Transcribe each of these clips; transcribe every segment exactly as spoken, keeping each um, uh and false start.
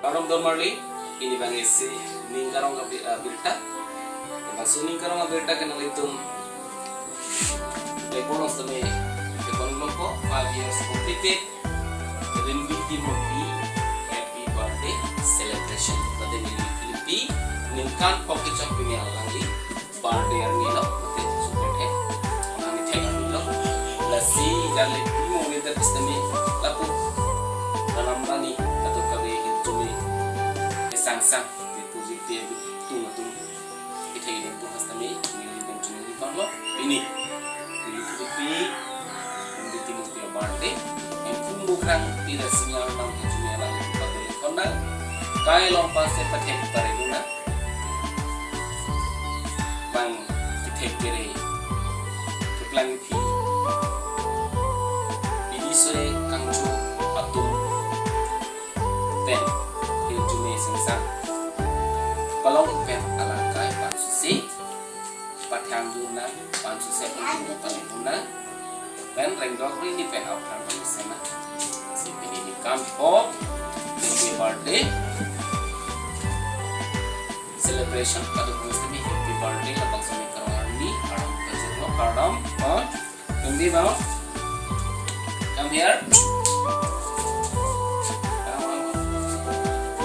Kardom don marli, pini abang isi ning karong abi-, abirta. Bangso ning karong abirta ke nanglitum play ball sitame kepon longpo, five years completed. Rimbi Timungpi happy birthday celebration. Tadi ni Philippi ningkan pokok kechok pini alangli birthday arni lo, mate support he. Onani thek arni lo. Lasi jale pimo ni ta pistami lapu. Dalam bani atau kabe hijumi. Kesang sang, deposit dia tung tung. Kita ini pun pistami, ini pun cuma di bang lo. Ini. Ini Philippi, ini Timungpi birthday. Yang pun bukan tidak sinyal bang hijumi alang itu patut kondang. Kai long pasti pakai pare guna. Bang kethek kere keplang phi. Pini sore kangcho atum pen hirjume singsang. Palong pen alangkai pansuse. Pathang dun nang pansuse pen dun nang. Pen rengdok ri ni pen aphang pansuse nang. Si pini ni kan po. Happy birthday. Celebration kadokave sitame happy birthday labangso ning karong arni, kardom kachirlo, kardom, oh, Rimbi bang, come here.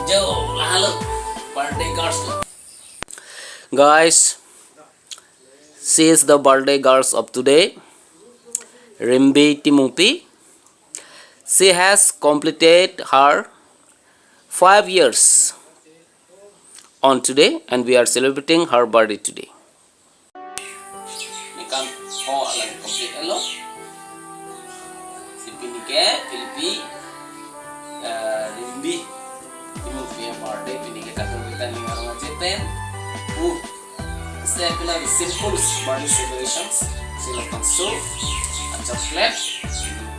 Jo, lahelo, birthday girls lo. Guys, she is the birthday girls of today, Rimbi Timungpi. She has completed her five years on today, and we are celebrating her birthday today. Ningkan pho alang complete lo. Si pini ke Philippi, eh, Rimbi Timungpi birthday pini ke kadokave ta ning arong aje pen. Uh, se pina simple birthday celebrations. Sila pangso, a chocolate,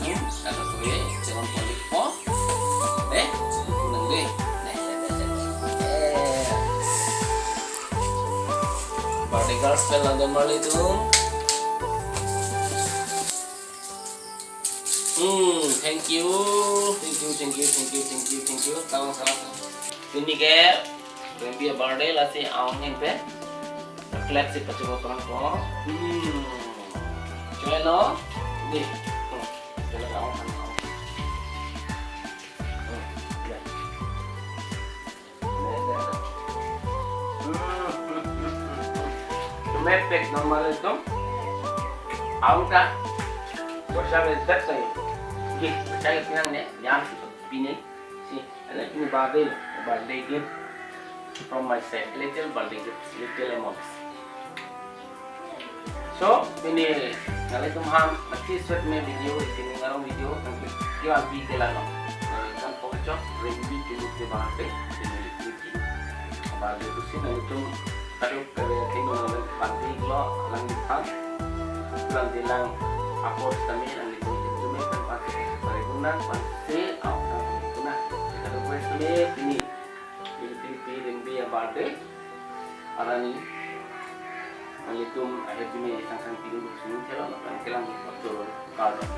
tum, kadokave, jalan balik po. Eh, nang deh. Deh, deh, deh, deh, deh. Eh. Birthday girls pen langdon marli tum. Hmm, thank you. Thank you, thank you, thank you, thank you, thank you. Tawang salam. Pini ke Rimbi birthday lasi aung hen pen. Chocolate si pachuko pang ko. Hmm. Choi lo. Deh. Hmm. Choi lo aung hen. Hmm. Ya. Mepek normal itu. Aung ta. Borsa bedak saya. Gih, saya pinang ne, yang pini. Si, ada pini birthday, birthday gift from myself. Little birthday gift, little amounts. So, pini nanglitum aphan mati sweet me video, isi ning arong video, nanglitum kiwan pi ke lalo. Nanglitum pokok chok, Rimbi Timungpi birthday, pini Rimbi. Birthday pusi nanglitum kadokave athengno nang panti lo, alangliphan. Alang dilang apor sitame nanglitum jumjum pen panti pare guna, panti aung tang guna. Kadokave sitame pini, pini, pini, pini Rimbi birthday. Arni nanglitum ahirjume sang sang pidun sung thelo, nang kelang pacul kardom.